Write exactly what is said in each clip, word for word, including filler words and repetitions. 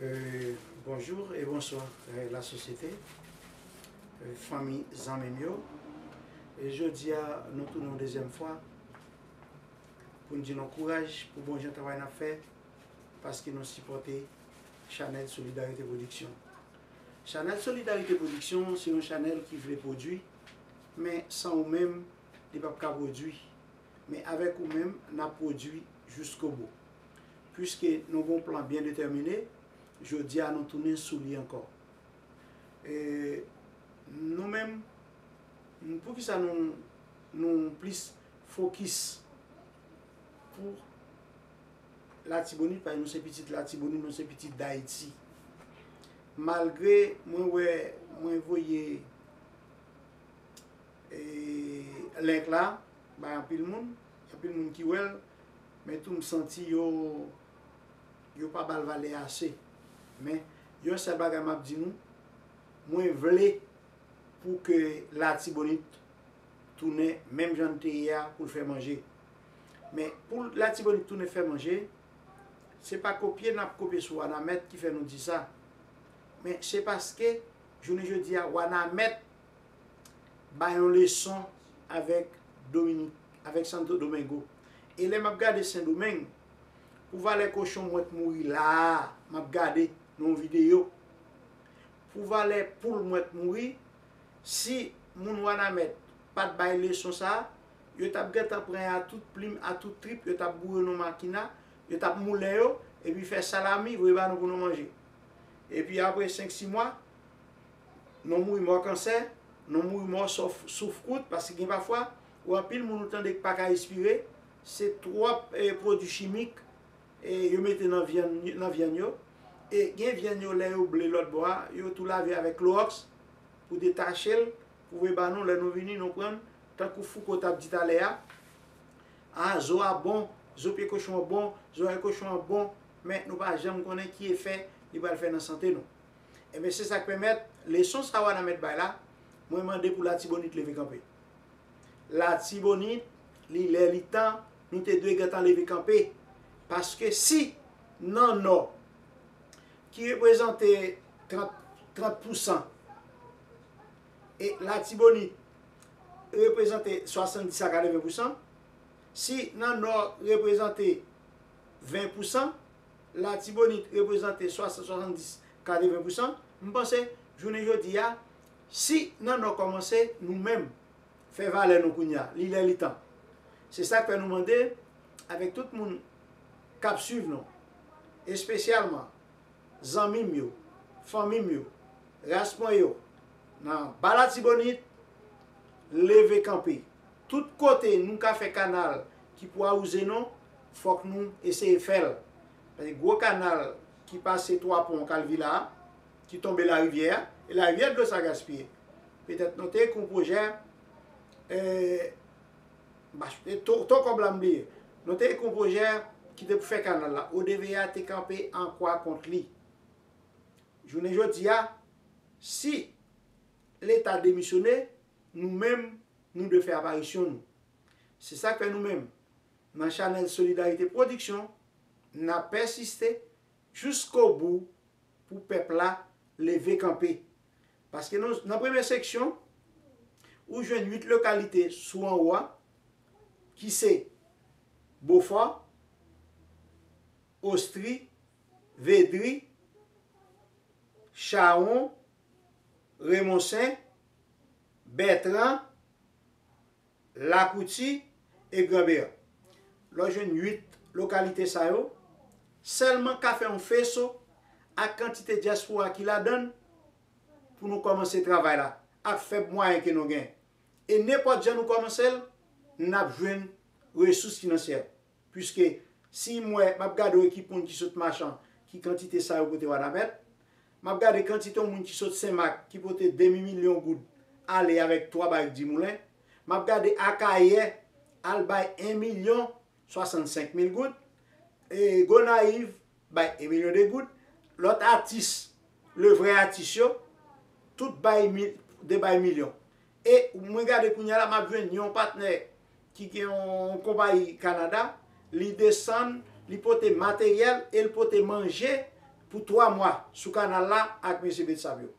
Euh, bonjou e bonswa, euh, lasosyete, euh, fanmi, zanmi m yo. E jodi a, nou tounen yon dezyèm fwa pou n di nou kouraj pou bon jan travay n ap fè, paske nou sipòte chanèl Solidarité Production. Chanèl Solidarité Production se yon chanèl ki vle pwodui, men san ou menm, li p ap ka pwodui. Men avèk ou menm, n ap pwodui jiskobou. Piske nou gen yon plan byen detèmine, jodi a nou tounen sou li ankò. E nou menm, poukisa nou, nou plis fokis pou Latibonit, paske nou se pitit Latibonit, nou se pitit Dayiti. Malgre mwen wè, mwen voye e, link la bay anpil moun, anpil moun ki wè l, men tou m santi yo, yo pa ba l valè ase. Men, yon sèl bagay m ap di nou, mwen vle pou ke Latibonit tounen menm jan l te ye a pou l fè manje. Men, pou Latibonit tounen fè manje, se pa kopye n ap kopye sou Wanament ki fè nou di sa. Men, se paske, jounen jodi a, Wanament bay yon leson avèk Dominik, avèk Santo Domingo. E lè m ap gade Sendomeng, pou valè kochon m wè k mouri la a, m ap gade nan yon videyo. Pou valè poul m wè k mouri, si moun Wanament pa t bay leson sa a, yo t ap gentan pran a tout plim, a tout trip, yo t ap boure nan makina, yo t ap moulen yo, epi fè salami, voye ba nou pou nou manje. Epi apre senk, sis mwa, nou mouri mò kansè, nou mouri mò souf, souf kout, paske gen pafwa, ou anpil moun ou tande k pa ka respire, se twòp, eh, pwodui chimik, eh, yo mete nan vyann, nan vyann yo. E gen vyann yo, lè yo ble lòt bò a, yo tou lave avèk klowòks pou detache l, pou voye ba nou, lè nou vini, nou pran l, tankou Fouco t ap di talè a. A, zo a bon, zo pye kochon an bon, zo pye kochon an bon, men nou pa janm konnen ki efè li pral fè nan sante nou. Ebyen, se sa k pèmèt leson sa a Wanament bay la, mwen mande pou Latibonit leve kanpe. Latibonit, li lè li tan, nou te dwe gentan leve kanpe. Paske si nan Nò, ki reprezante trant, trant pousan, e Latibonit reprezante swasanndis a katreven pousan, si nan Nò reprezante ven pousan, Latibonit reprezante swasanndis, katreven pousan, m panse, jounen jodi a, si nan Nò kòmanse, nou menm, fè valè nou kounye a, li lè li tan. Se sa k fè nou mande avèk tout moun k ap swiv nou, espesyalman zanmi m yo, fanmi m yo, ras mwen yo, nan Ba Latibonit, leve kanpe. Tout kote nou ka fè kanal ki pou awouze nou, fòk nou eseye fè l. Paske gwo kanal ki pase Twa Pon k al Vila a, ki tonbe larivyè a, e larivyè dlo sa gaspiye. Petèt nou te ekri yon pwojè, eh, m pa, e to, to kòb la m bliye. Nou te ekri yon pwojè ki te pou fè kanal la. O D V A te kanpe an kwa kont li. Jounen jodi a, si Leta demisyone, nou menm, nou dwe fè aparisyon nou. Se sa k fè nou menm, nan chanèl Solidarité Production, n ap pèsiste jiskobou pou pèp la leve kanpe. Paske nou, nan premye seksyon, ou jwenn uit lokalite sou anwo a, ki se Bofò, Ostri, Vedri, Chawon, Remonsen, Bètran, Lakouti e Granbeyan. Lè w jwenn uit lokalite sa yo, sèlman ka fè yon feso ak kantite dyaspora ki ladan l pou nou kòmanse travay la ak fèb mwayen ke nou gen. E nenpòt jan nou kòmanse l, n ap jwenn resous finansyè. Piske si m wè, m ap gade yon ekip moun ki sot Machan, ki kantite sa yo pote Wanament, m ap gade kantite yon moun ki sot Senmak ki pote demi milyon goud ale avèk twa barik dimoulen. M ap gade Akayè al bay en milyon swasannsenk mil goud. E Gonayiv bay en milyon de goud. Lòt atis, le vrè atis yo, tout bay mil, de bay milyon. E mwen gade kounye a la, m ap jwenn yon patnè ki gen yon konpayi Kanada, li desann, li pote materyèl e l pote manje pou twa mwa sou kanal la ak mesye Betsap yo.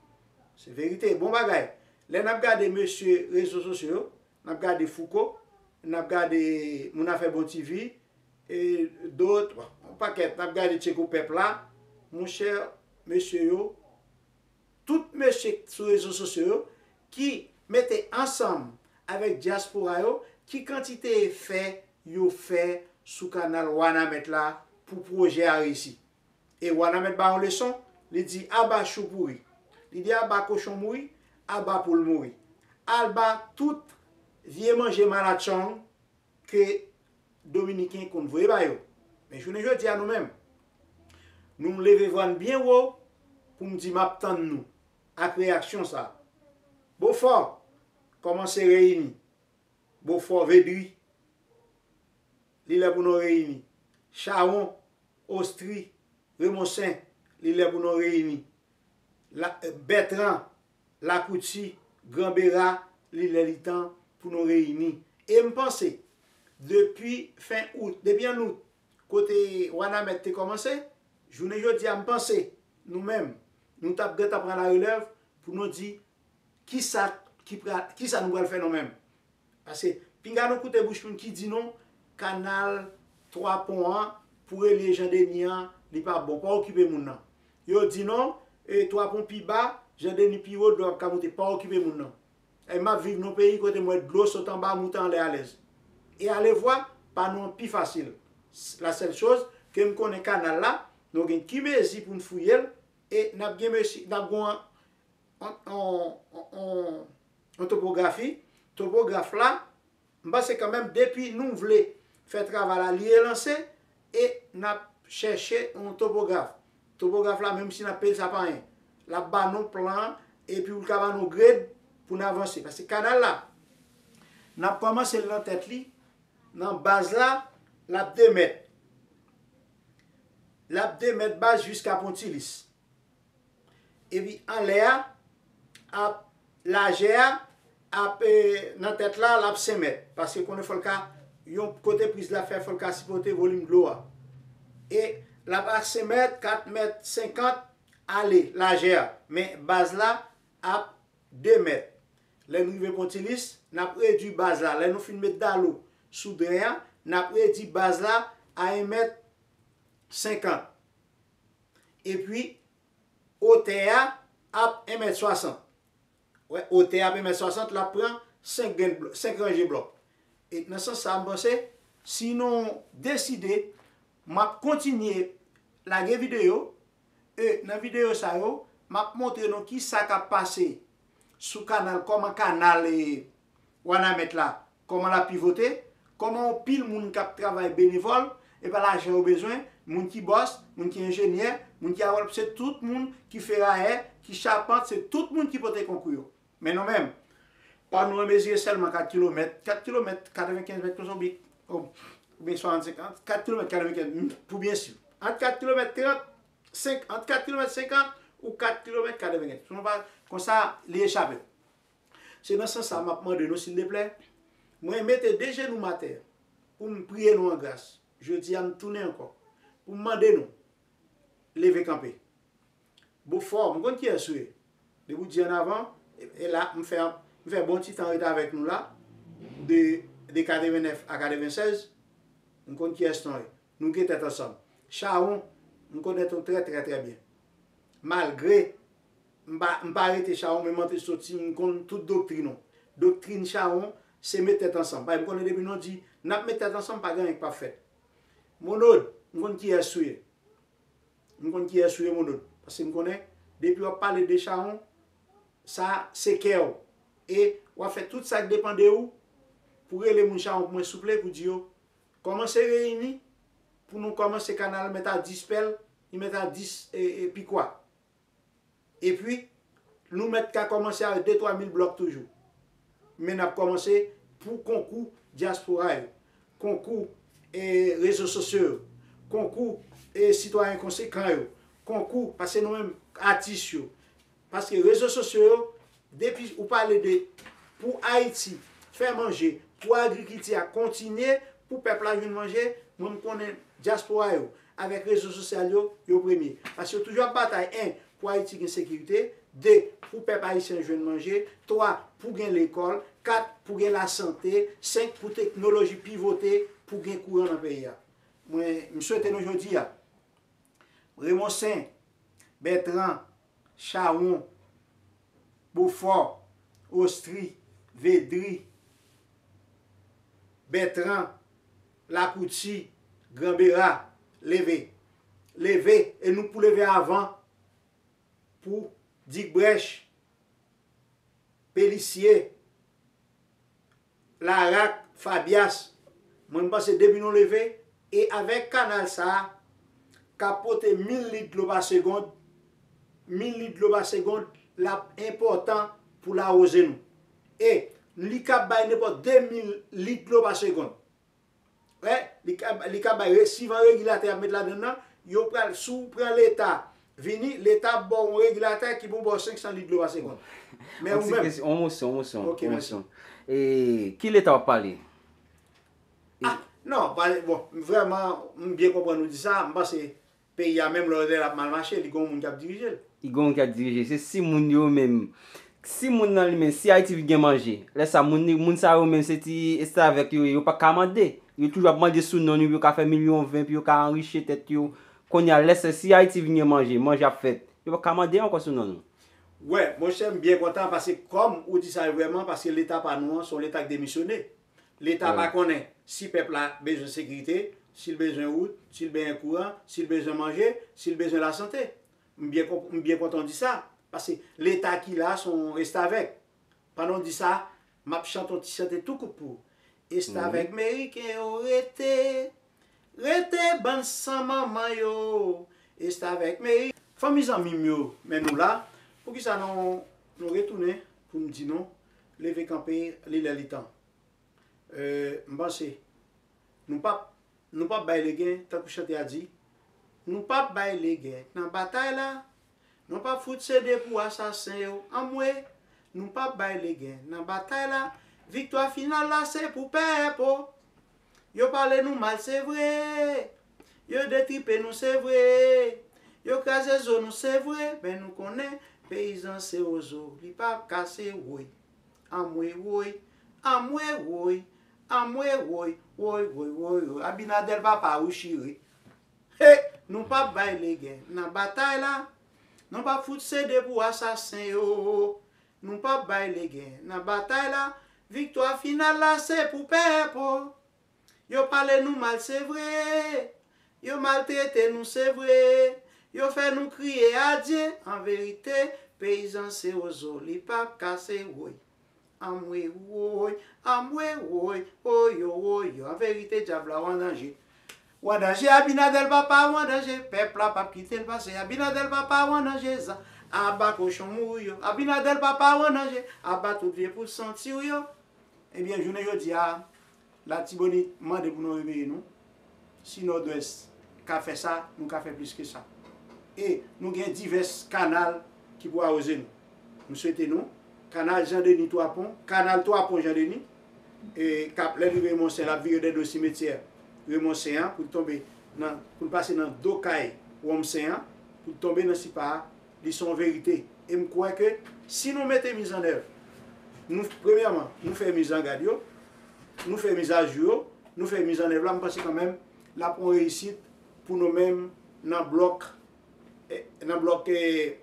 Se verite, bon bagay. Lè n ap gade mesye rezo sosyo yo, n ap gade Fouco, n ap gade Moun Afè Bon T V, e dòt, bon, yon pakèt, n ap gade Tcheko Pèp la, monchè, mesye yo, tout mesye sou rezo sosyo yo ki mete ansanm avèk dyaspora yo, ki kantite efè yo fè sou kanal Wanament la pou pwojè a reyisi. E Wanament ba yon leson, li di aba chou pouri. Li di aba kochon mouri, aba poul mouri. Aba tout vye manje malatchong ke Dominiken konn voye ba yo. Men jounen jodi a nou menm, nou leve vwa n byen wo pou m di m ap tann nou ak reyaksyon sa. Bofò kòmanse reyini. Bofò, Vedri, li lè pou nou reyini. Chawon, Ostri, Remonsen, li lè pou nou reyini. La, Bètran, Lakouti, Granbera, li lè li tan pou nou reyini. E m panse, depi fen out, depi an out, kote Wanament te kòmanse, jounen jodi a, m panse, nou menm, nou t ap gentan pran larelèv pou nou di kisa, ki pra, kisa nou pral fè nou menm. Paske pinga nou koute bouch moun ki di nou kanal Twa Pon an pou relye Jan Deni an, li pa bon. Pa okipe moun nan. Yo di nou, e, Twa Pon pi ba, Jan Deni pi wo, dlo ap ka moute. Pa okipe moun nan. E m ap viv nan peyi kote m wè dlo sot anba, moute anlè alèz. E alevwa, pa nou an pi fasil. La sèl choz ke m konnen kanal la, nou gen ki mezi pou n fouye l, e n ap gen mezi, n ap gen yon, yon, yon, yon, yon topografi. Topograf la, m panse kanmenm depi nou vle fè travay la, li relanse e n ap chèche yon topograf. Topograf la, menm si n ap peye l, sa pa anyen. L ap ba nou plan epi l ka ba nou gred pou n avanse. Paske kanal la, n ap kòmanse l nan tèt li, nan baz la, l ap de mèt. L ap de mèt baz jiska Pontilis. Epi anlè a, ap, lajè a, ap, e, nan tèt la, l ap senk mèt. Paske konnen fò l ka, yon kote priz la fè, fò l ka sipòte volim dlo a. E l ap a senk mèt, kat mèt senkant, ale lajè a. Men baz la ap de mèt. Lè n rive Pontilis, n ap redui baz la. Lè nou fin met dalo sou dren an, n ap redui baz la a en mèt senkant. Epi, otè a ap en mèt swasant. Wè, otè a ap en mèt swasant, l ap pran senk grenn bl-, senk ranje blòk. E nan sans sa, m panse, si nou deside, m ap kontinye lage videyo, e nan videyo sa yo, m ap montre nou kisa k ap pase sou kanal, kòman kanal, e, Wanament la, kòman l ap pivote, kòman yon pil moun k ap travay benevòl, e pa lajan yo bezwen, moun ki bòs, moun ki enjenyè, moun ki awòl, se tout moun ki ferayè, ki chapant, se tout moun ki pote konkou yo. Men nou menm, pa nou an mezire sèlman kat kilomèt, kat kilomèt katrevenkenz mèt konsa oubyen, o, oubyen swasannsenk, kat kilomèt katrevenkenz, m, pou byen si. Ant kat kilomèt trant, senk, ant kat kilomèt senkant ou kat kilomèt katrevenkenz. Sinon pa, konsa, li echape. Se nan sans sa m ap mande nou, sildeplè, mwen mete de jenou m atè pou m priye nou an gras. Jodi a, m tounen ankò pou m mande nou, leve kanpe. Bofò, m konn kiyès ou ye. Depi w di annavan, e, e la, m fè, m fè bon ti tan ret avèk nou la, de, de katrevennèf a katrevensèz, m konn kiyès nou ye. Nou gen tèt ansanm. Chawon, m konèt ou trè, trè, trè byen. Malgre m pa, m pa rete Chawon, men m antre soti, m konn tout doktrin ou. Doktrin Chawon, se met tèt ansanm. Paske m konnen depi nou di, n ap met tèt ansanm, pa gen anyen k p ap fèt. Monod, m konn kiyès ou ye. M konn kiyès ou ye, Monod. Paske m konnen, depi w ap pale de Chawon, sa se kè w. E w ap fè tout sa k depann de ou pou rele moun Chawon pou mwen, souple, pou di yo, kòmanse reyini, pou nou kòmanse kanal mèt a dis pèl, li mèt a dis, e, e, pikwa. Epi, nou mèt ka kòmanse ak de twa mil blòk toujou. Men n ap kòmanse pou konkou dyaspora yo, konkou, e, rezo sosyo yo, konkou, e, sitwayen konsekan yo, konkou, paske nou menm, atis yo. Paske rezo sosyo yo, depi ou pale de pou Ayiti fè manje, pou agrikilti a kontinye, pou pèp la jwenn manje, mwen m konnen dyaspora yo, avèk rezo sosyal yo, yo premye. Paske yo toujou ap batay, en, pou Ayiti gen sekirite, de, pou pèp ayisyen jwenn manje, twa, pou gen lekòl, kat, pou gen lasante, senk, pou teknoloji pivote, pou gen kouran nan peyi a. Mwen, m swete nou jodi a, Remonsen, Bètran, Chawon, Bofò, Ostri, Vedri, Bètran, Lakouti, Granbera, leve. Leve, e nou pou leve avan pou Digbrèch, Pelisye, Larak, Fabyas. Mwen, m panse depi nou leve, e avèk kanal sa a, k ap pote mil lit dlo pa segond, mil lit dlo pa segond, l ap enpòtan pou l awoze nou. E li ka bay nenpòt de mil lit dlo pa segond. Wè, li ka, li ka bay, re- sivan regilatè ap met ladan nan, yo pral, si w pran Leta, vini, Leta ap ba w yon regilatè ki pou ba w senk san lit dlo pa segond. Men Yon ou ti menm. Kesyon, yon mosyon, yon mosyon, Ok, yon mèsi. Mosyon. E ki Leta w ap pale? Ah, non, pa, bon, vrèman, m byen konprann ou di sa, m panse peyi a menm lè w wè l ap mal mache, li gon moun k ap dirije l. Li gon moun k ap dirije. Se si moun yo menm. Si moun nan li menm, si Ayiti vin gen manje, lè sa moun, moun sa yo menm se ti estavèk yo ye, yo pa ka mande. Yo toujou ap mande sou non nou pou yo ka fè milyon ven, pou yo ka anrichi tèt yo. Kounye a, lè sa, si Ayiti vin gen manje, manje ap fèt, yo pa ka mande ankò sou non nou. Wè, monchè, m byen kontan paske kòm ou di sa vrèman, paske Leta pa nou an, se yon Leta k demisyone. Leta pa konnen si pèp la bezwen sekirite, si l bezwen wout, si l bezwen kouran, si l bezwen manje, si l bezwen lasante. M byen konp- m byen kontan w di sa, paske Leta ki la se yon restavèk. Pandan w di sa, m ap chante yon ti chante tou kout pou ou. Estavèk meriken yo rete, rete bann san manman yo, estavèk meriken. Fanmi zanmi m yo, men nou la, poukisa nou, nou retounen pou n di nou, leve kanpe, li lè li tan. Euh, m panse, nou p ap, nou p ap bay legen, tankou chante a di, nou p ap bay legen nan batay la, nou p ap fout sede pou asasen yo, anmwe, nou p ap bay legen nan batay la, viktwa final la se pou pèp o. Yo pale nou mal se vre, yo detripe nou se vre, yo kraze zo nou se vre, men nou konnen peyizan se wozo, li p ap kase woy. Anmwe woy, anmwe woy, anmwe woy, woy, woy, woy, woy. Abinadèl papa ou chire. He, nou p ap bay legen nan batay la. Nou p ap fout sede pou asasen yo. Nou p ap bay legen nan batay la. Viktwa final la se pou pèp o. Yo pale nou mal se vre. Yo maltrete nou se vre. Yo fè nou kriye adye. An verite, peyizan se wozo, li p ap kase woy. Anmwe woy, anmwe woy, woyo, woyo. An verite, dyab la w an danje. W an danje, Abinadèl papa w an danje. Pèp la p ap kite l pase. Abinadèl papa w an danje. Zan, aba kochon mouri yo. Abinadèl papa w an danje. Aba tout vye poul santi w yo. Ebyen, jounen jodi a, Latibonit mande pou nou reveye nou. Si Nòdwès ka fè sa, nou ka fè plis ke sa. E nou gen divès kanal ki pou awoze nou. M swete nou, kanal Jan Deni Twa Pon, kanal Twa Pon Jan Deni, e k ap, lè l rive Remonsen, l ap vire dèdo simetyè Remonsen an pou l tonbe nan, pou l pase nan do kay Wòmsen an, pou l tonbe nan Sipa a, li se yon verite. E m kwè ke si nou mete mizannèv, nou, premyèman, nou fè mizangad yo, nou fè mizajou yo, nou fè mizannèv la, m panse kanmenm l ap yon reyisit pou nou menm nan blòk, eh, nan blòk, eh,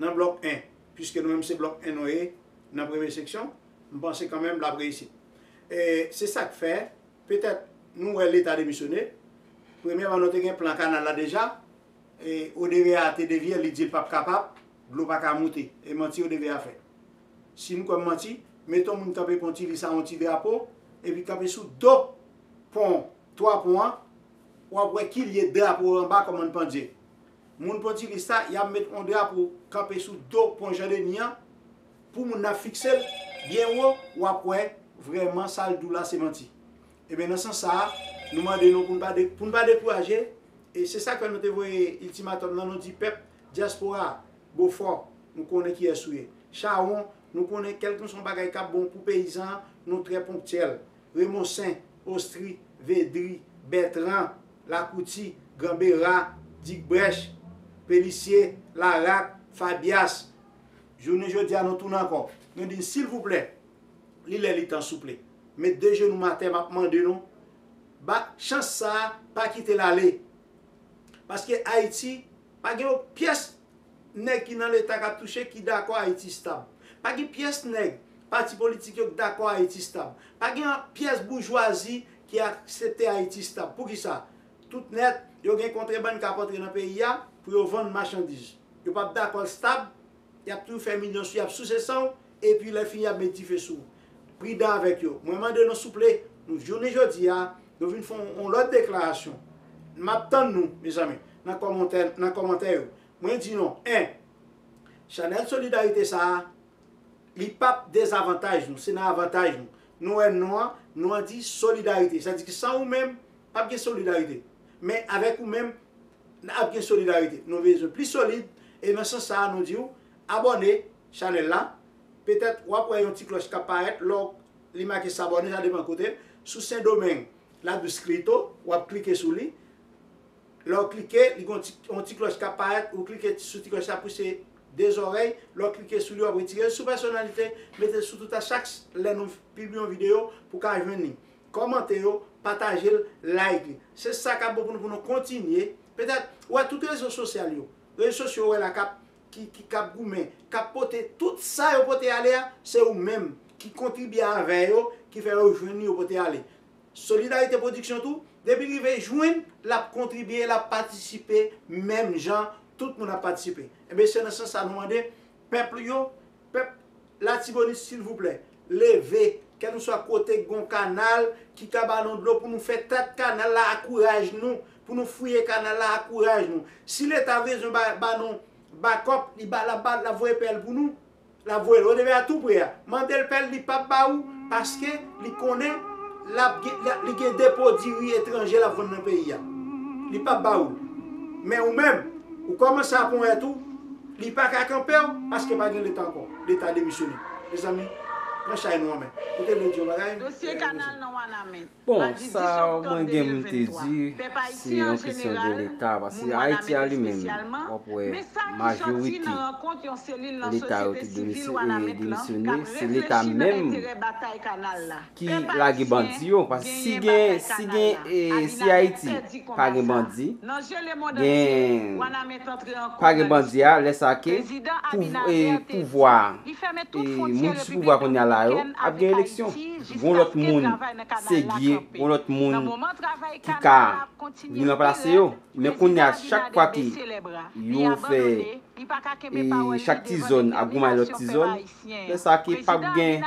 nan blòk en, piske nou menm se blòk en nou ye, nan premye seksyon, m panse kanmenm l ap reyisit. E se sa k fè, petèt, nou wè Leta demisyone, premyèman, nou te gen plan kanal la deja, e O D V A te devye, li di l p ap kapab, dlo pa ka moute. E manti O D V A fè. Si nou kwè m manti, mete yon moun kanpe pon Tilis a yon ti drapo, epi kanpe sou do pon, twa pon an, w ap wè kilye drapo anba kòman l pandye. Moun pon Tilis la, y ap met yon drapo kanpe sou do pon Jan Deni an, pou moun nan fikse l byen wo, w ap wè vrèman sa l di w la se manti. Ebyen, nan sans sa a, nou mande nou pou n pa de, pou n pa dekouraje, e se sa k fè nou te voye iltimatòm nan, nou di pèp dyaspora, Bofò, nou konnen kiyès ou ye. Chawon, nou konnen kèlkeswa yon bagay k ap bon pou peyizan an, nou trè ponktyèl. Remonsen, Ostri, Vedri, Bètran, Lakouti, Granbera, Digbrèch, Pelisye, Larak, Fabyas. Jounen jodi a, nou tounen ankò. Nou di n, silvouplè, li lè li tan, souple. Met de jenou m atè, m ap mande nou, ba chans sa a, pa kite l ale. Paske Ayiti pa gen yon pyès nèg ki nan Leta k ap touche ki dakò Ayiti stab. Pa gen pyès nèg pati politik yo k dakò Ayiti stab. Pa gen pyès boujwazi ki aksepte Ayiti stab. Poukisa? Tout nèt, yo gen kontrebann k ap antre nan peyi a pou yo vann machandiz. Yo p ap dakò l stab, y ap toujou fè milyon sou, y ap souse san w, epi lè fini y ap met dife sou ou. Pridan avèk yo. Mwen mande nou souple, nou jounen jodi a, nou vin fè yon, yon lòt deklarasyon. M ap tann nou, mezanmi, nan kòmantè, nan kòmantè yo. Mwen di nou, en, chanèl Solidarite sa a, li p ap dezavantaj nou, se nan avantaj nou. Nou wè non an, non an di Solidarite. Sa di ki san ou menm, p ap gen Solidarite. Men avèk ou menm, n ap gen solidarite. Nou bezwen pli solid, e nan sans sa a, nou di w, abòne chanèl la. Petèt, w ap wè yon ti klòch k ap parèt. Lè w li make s'abonner, sa depann kote. Sou Sendomeng, Ladous Klito, w ap klike sou li. Lè w klike, li gen yon ti, yon ti klòch k ap parèt, ou klike sou ti klòch la, pouse de zòrèy, lè w klike sou li, w ap retire l sou pèsonalite, mete l sou tout a chak lè nou pibliye yon videyo pou w ka jwenn li. Kòmante yo, pataje l, like li. Se sa k ap bon pou nou, pou nou kontinye. Petèt, ou wè tout rezo sosyal yo. Rezo sosyo ou wè la k ap, ki, ki, k ap goumen, k ap pote tout sa yo pote ale a, se ou menm ki kontribye avè yo, ki fè yo jwenn li, yo pote ale. Solidarite Pwodiksyon tou, depi l rive jwenn, l ap kontribye, l ap patisipe menm jan tout moun ap patisipe. Enben, se nan sans sa nou mande pèp yo, pèp Latibonit, silvouplè, leve, kèlkeswa kote k gon kanal ki ka ba nou dlo pou nou fè tèt kanal la a kouraj nou, pou nou fouye kanal la a kouraj nou. Si Leta bezwen ba, ba nou bakòp, li ba, l ap ba, l ap voye pèl pou nou. L ap voye l, ou te vle a tou pre a. Mande l pèl, li p ap ba ou, paske li konnen l ap gen, l ap, li gen depo diri etranje l ap vann nan peyi a. Li p ap ba ou l. Men ou menm, ou kòmanse ap wè tou, li pa ka kanpe w, paske pa gen Leta ankò. Leta demisyone. Mezanmi, pran chay nou an men. Ou te vle di yon bagay? Dosye kanal nan Wanament. Bon, sa mwen gen m te di, se yon kesyon de Leta, paske Ayiti a li menm, w ap wè majorite Leta yo te demisyone, se Leta menm ki lage bandi yo, paske si gen, si gen, e, si Ayiti pa gen bandi, gen, pa gen bandi a, lè sa ke pou, e, pouvwa, e, moun ki sou pouvwa kounye a la yo, ap gen eleksyon. Gon lòt moun serye, gon lòt moun ki ka vin ranplase yo. Men kounye a, chak fwa ke yo fè, e, chak ti zòn ap goumen lòt ti zòn, lè sa ke p ap gen,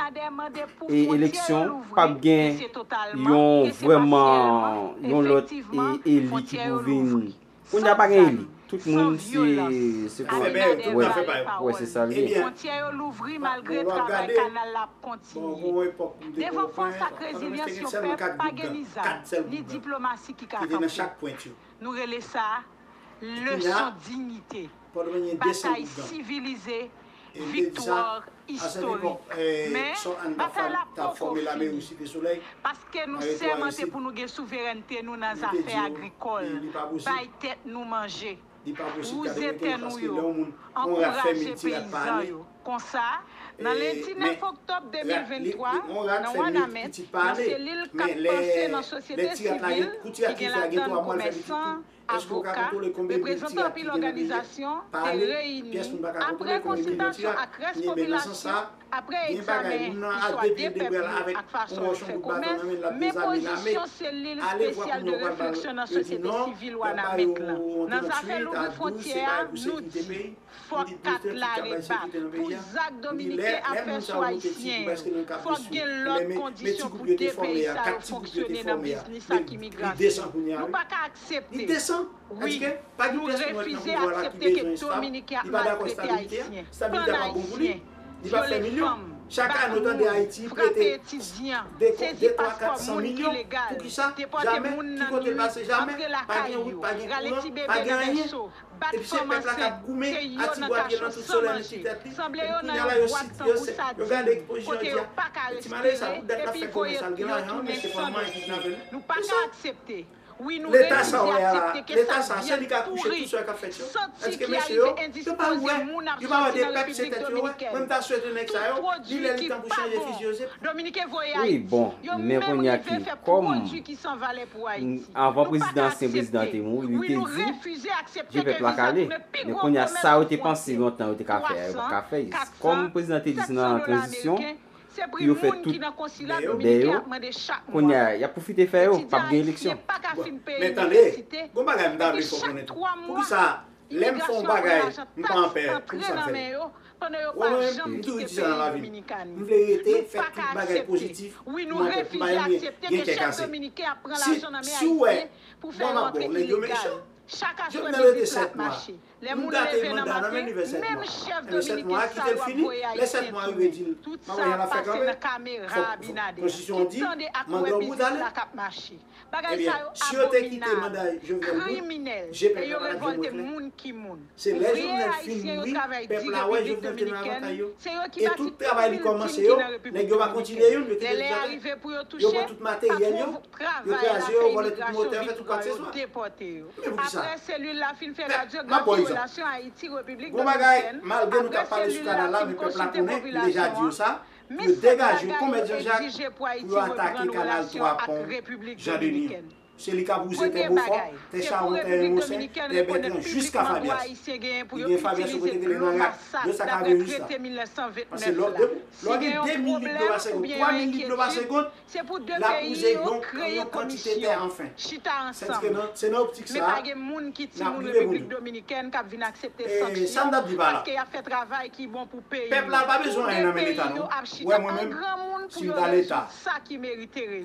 e, eleksyon, p ap gen yon vrèman, yon lòt, e, eli ki pou vin. Kounye a pa gen eli. Tout moun se, se kon, wè, wè, se sa l ye. Fwontyè yo louvri malgre travay kanal la ap kontinye. Devan fòs ak rezilyans yon pèp, pa gen ni zam, ni diplomasi ki ka kanpe. Nou rele sa leson diyite, batay sivilize, viktwa istorik. Men, batay la poko fini, paske nou sèmante pou nou gen souverènte nou nan zafè agrikòl, bay tèt nou manje, wouze tè nou yo, ankouraje peyizan yo. Konsa, nan lendi nèf oktòb de mil venntwa, nan Wanament, nan selil k ap panse nan sosyete sivil, ki gen ladann komèsan, avoka, reprezantan anpil òganizasyon te reyini. Apre konsiltasyon ak rès popilasyon, apre egzamen istwa de pèp yo ak fason yo fè komès, men pozisyon selil espesyal de refleksyon nan sosyete sivil Wanament lan nan zafè louvri fwontyè a, nou di, fòk kat la rebat. Pou zak dominiken ap fè sou ayisyen yo, fòk gen lòt kondisyon pou de peyi sa yo fonksyone nan biznis ak imigrasyon. Nou pa ka aksepte. Wi, nou refize aksepte ke dominiken ap maltrete ayisyen, pann ayisyen, vyole fanm, bat moun, frape etidyan, sezi paspò moun ki legal, depòte moun nan nwi, antre lakay yo, rale ti bebe nan bèso, bat fanm ansent, te yo nan kachòt san blanchi, sanble yo nan yon bwat tanbou sadin, kote yo pa ka respire, epi voye kou yo tounen san vi. Nou pa ka aksepte. Leta sa w wè a la, leta sa, se li k ap kouche tout sa k ap fèt yo. Èske mesye yo, yo pa wè, yo pa wè de pèp se tèt yo wè? Mwen m ta swete nèg sa yo, li lè li tan pou chanje fizi yo, se Wi, bon, men kounye a ki, kòm, anvan prezidan, ansyen prezidan te mouri, li te di, je pèp la kale. Men kounye a, sa yo te panse lontan yo te ka fè a, yo pa ka fè. Kòm prezidan te di se nan tranzisyon pou yo fè tout bè yo, kounye a, y ap pwofite fè yo, p ap gen eleksyon. Men tande, gon bagay m ta vle fè w konnen tou. Poukisa lè m fè yon bagay, m pa anpè, poukisa m fè l? Wè mwen menm, m toujou di sa nan lavi m. M vle rete fè tout bagay pozitif, m anpè, m pa janm gen, gen kè kase. Si, si w wè, mwen m ap bon, nèg yo mechan. Jovenel rete sèt mwa. M gate manda nan men li fè sèt mwa. Ebyen sèt mwa a kite l fini, lè sèt mwa rive di l, m ap wè jan l ap fè kanpe. Fòk, fòk konstitisyon an di, manda w bout ale. Ebyen, si yo te kite manda Jovenel bout, je pèp la pa t janm wè klè. Se lè Jovenel fin mouri, pèp la wè Jovenel te nan avantay yo. E tout travay li kòmanse yo, nèg yo pa kontinye yo, yo kite l atè. Yo pran tout materyèl yo, yo kraze yo, yo vòlè tout motè, yo fè tout kwakseswa. Men poukisa? Pèp, m ap ba w egzanp. Gon bagay, malgre nou t ap pale sou kanal la, men pèp la konnen, m deja di yo sa, pou yo degaje yo, konmèt Jean Jacques, pou yo atake kanal twa pon Jean Denis an. Se li k ap wouze tè Bofò, tè Chawon, tè Remosen, tè Bètran, jiska Fabyas. Li gen Fabyas yon kote ke li nan rak, de sa k ap jis la. Paske lè w, lè w gen de mil lit dlo pa segonn, twa mil lit dlo pa segonn, l ap wouze yon, yon kantite tè anfen. Sètike nan, se nan optik sa a, n ap rive bout li. E sa m t ap di pa la. Pèp la pa bezwen anyen nan men Leta, non. Wè mwen menm, si m ta Leta,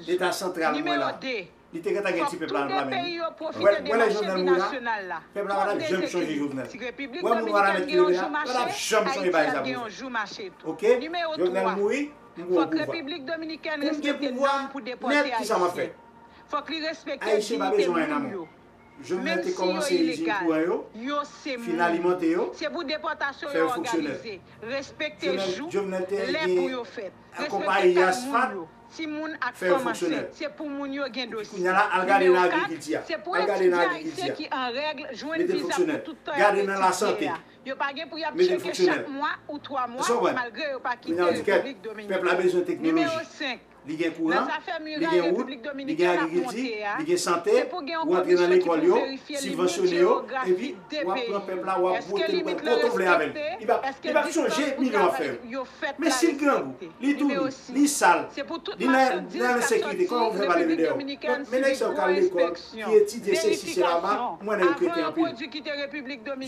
Leta santral mwen la, li te gentan gen ti pèp la nan men li. Wè, wè lè Jovenel mouri la, pèp la pa t ap janm chonje Jovenel. Wè moun Wanament ki leve la, pa t ap janm chonje bagay sa pou yo fè. Oke? Jovenel mouri, m pran pouvwa. Pou m gen pouvwa nèt, kisa m ap fè? Ayisyen pa bezwen anyen nan men w. Jovenel te kòmanse izin kouran yo, fin alimante yo, fè yo fonksyonèl. Jovenel, Jovenel te gen konpayi Yasfat, fè yo fonksyonèl. Epi kounye a la, al gade nan agrikilti a. Al gade nan agrikilti a. Mete l fonksyonèl. Gade nan lasante. Mete l fonksyonèl. Èske w konprann? Kounye a w di kèt, pèp la bezwen teknoloji. Li gen kouran, li gen wout, li gen agrikilti, li gen sante, ou antre nan lekòl yo, sibvansyone yo, epi w ap pran pèp la, w ap bwote l, w pral kote w vle avè l. Li p ap, li p ap chonje milyon w ap fè yo. Men si l grangou, li touri, li sal, li nan, nan ensekirite, kòman pou fè pa leve dèyè w? Men nèg sa yo k al lekòl, ki etidye sesi, sela, m wè nèg yo kreten anpil.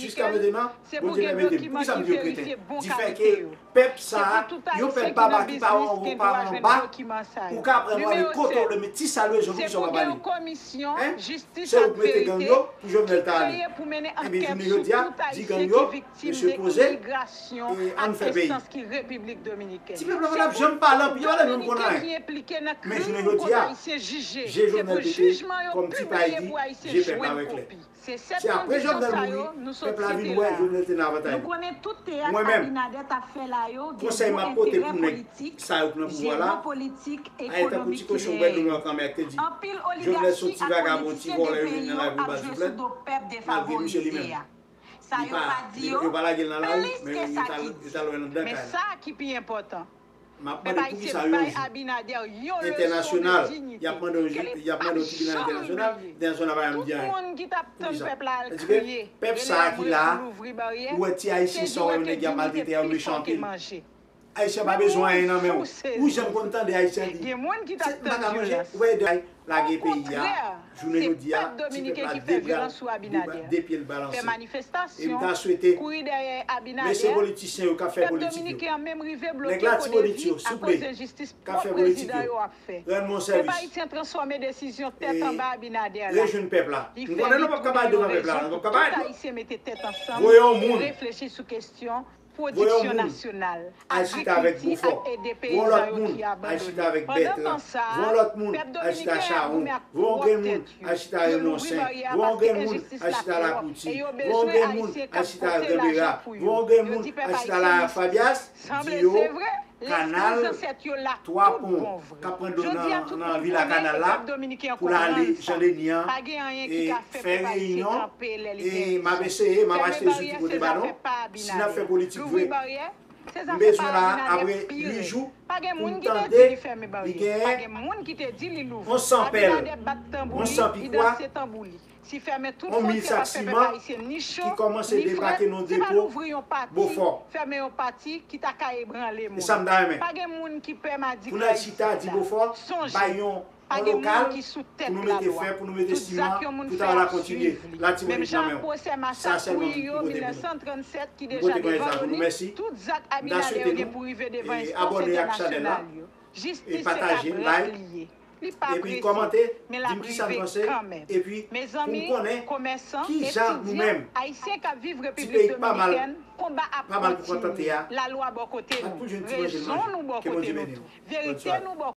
Jiska prezan, Bondye pèmete m. Poukisa m di yo kreten? Difèke pèp sa a, yon pèp baba ki pa wè yon wo pa wè anba, ou ka aprann w ale kote w vle, men ti sa l bezwen, poukisa w pa pale? Hein? Se ou k mete gang yo pou Jovenel ta ale. Ebyen, jounen jodi a, di gang yo, mesye poze, e ann fè peyi. Ti pèp la pa t ap janm pale anpil, yo pa t ap janm konn anyen. Men jounen jodi a, je Jovenel pete kòm ti pay di, je pèp la wè klè. Se apre Jovenel mouri, pèp la vin wè Jovenel te nan avantay li. Mwen menm, konsèy m ap pote pou nèg sa yo k nan pouvwa la, ay tankou ti kochon bwè dlo nan kanmè a k te di, Jovenel se yon ti vagabon, ti vòlè, yo vin nan lavi pou ba l souflèt, malgre misye li menm, li pa, li, yo pa lage l nan lari, men yo t al, yo t al wè l anndan kay la. M ap mande poukisa yon jou entènasyonal, y ap mande yon jou, y ap mande yon tribinal entènasyonal, entènasyonal pa janm di anyen. Poukisa? Sètike pèp sa a ki la a, ou wè ti Ayisyen sa w wè yo nèg y ap maltrete a, yo mechan anpil. Ayisyen pa bezwen anyen nan men w. Ou janm konn tande Ayisyen di, se m pa ka manje, ou pa ede lage peyi a, jounen jodi a, ti pèp la de bra l, de bra, de pye l balanse. E m ta swete, mesye politisyen yo k ap fè politik yo, nèg Latibonit yo, souple, k ap fè politik yo, rann mwen yon sèvis. E rejwenn pèp la. M konnen nou p ap ka pale devan pèp la, nou p ap ka pale. Voye yon moun. Voye yon moun al chita avèk Bofò. Voye yon lòt moun al chita avèk Bètran. Voye yon lòt moun al chita Chawon. Voye yon grenn moun al chita Remonsen. Voye yon grenn moun al chita Lakouti. Voye yon grenn moun al chita Ganbera. Voye yon grenn moun al chita la Fabyas. Di yo, kanal Twa Pon k ap pran dlo nan, nan Vila Kanal la pou l ale Jan Deni an e fè reyinyon. E m ap eseye, m ap achte zouti pou te ba nou. Si n ap fè politik vre, m bezwen la, apre uit jou, pou m tande li genyen yon san pèl, yon san pikwa, yon mil sak siman ki kòmanse deplake nan depo Bofò. E sa m ta renmen. Pou n al chita di Bofò, bay yon, yon lokal pou nou mete fè, pou nou mete siman, pou travay la kontinye. Latibonit nan men w. Sa sèlman m pote pou nou. M pote kònèt sa pou nou. Mèsi. M ta swete nou e abòne ak chanèl la, e pataje, like, epi kòmante, di m kisa n panse, epi pou m konnen kijan nou menm, ti peyi pa mal, pa mal pou kontante a, n ap toujou jwenn ti manje n manje. Ke Bondye beni nou. Bonswa.